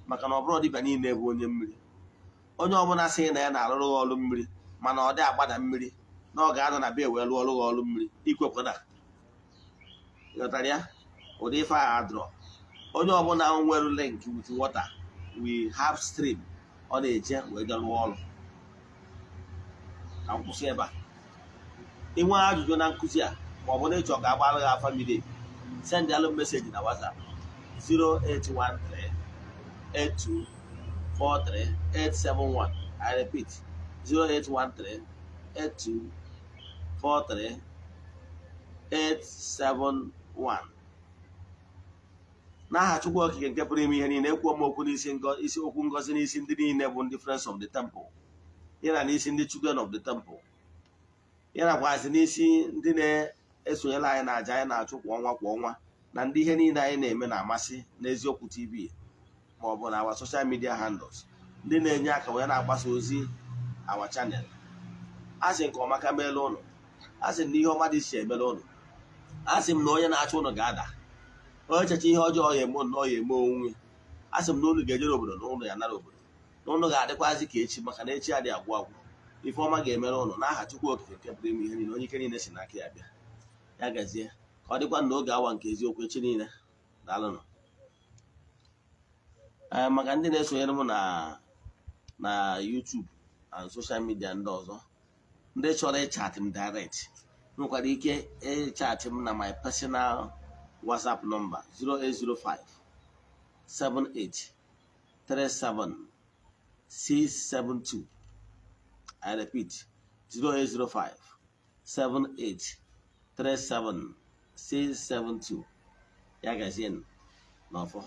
maka na ọ bụrụ dibịa niile bụ onye mmiri. Onye ọbụla sị na ya na-alụrụ gị ọlụ mmiri, mana ọ dị agbada mmiri, na ọ ga-anọ na bịa wee lụọ ọrụ gị ọlụ mmiri, ikwekwana. Ịghọtara ya? Ụdị ife a adọrọ. Onye ọbụla nwere link with water, we have stream ọ na-eje wee jee lụọ ọrụ. Ka m kwụsị ebe a. Inwe ajụjụ na nkụzi a, ma ọ bụ na ịchọ ka agbara gị afa miri emi, send alụ message na WhatsApp 0813 8243 871. I repeat, 0813 8243 871. N'aha Chukwu Okike nke pụrụ ime ihe niile, ekwuo m okwu n'isi isi okwu ngozi n'isi ndị niile bụ ndị Friends of the Temple, ya na n'isi ndị Children of the Temple, ya nakwazi n'isi ndị na-esonyere anyị na aja anyị na-achụ kwa ọnwa kwa ọnwa, na ndị ihe niile anyị na-eme na-amasị n'Eziokwu TV ma ọ bụ na our social media handles, ndị na-enye aka wee na-agbasa ozi our channel. A sị nke ọma ka meela ụnụ. A sị na ihe ọma dị iche emela ụnụ. A sị m na onye na-achụ ụnụ ga-ada. Onye echeche ihe ọjọọ ya eme ụnụ, ọ ya eme onwe. A sị m na ụnụ ga-ejere obodo na ụnụ ya nara obodo, na ụnụ ga-adịkwazị ka echi, maka na echi adịghị agwụ agwụ. Ife ọma ga-emere ụnụ n'aha Chukwu Okike nke pụrụ ime ihe niile, onye ike niile si n'aka ya bịa. Ya gazie. Ka ọ dịkwa n'oge awa nke eziokwu echi niile. Daalụnụ. Ee, maka ndị na-esonyere m na YouTube and social media ndị ọzọ, ndị chọrọ ịchat m direct nwekwara ike ịchat m na my personal WhatsApp number, 0805 78 37 672. I repeat, 0805 78 37 672. Ya gazie n'ọfọ.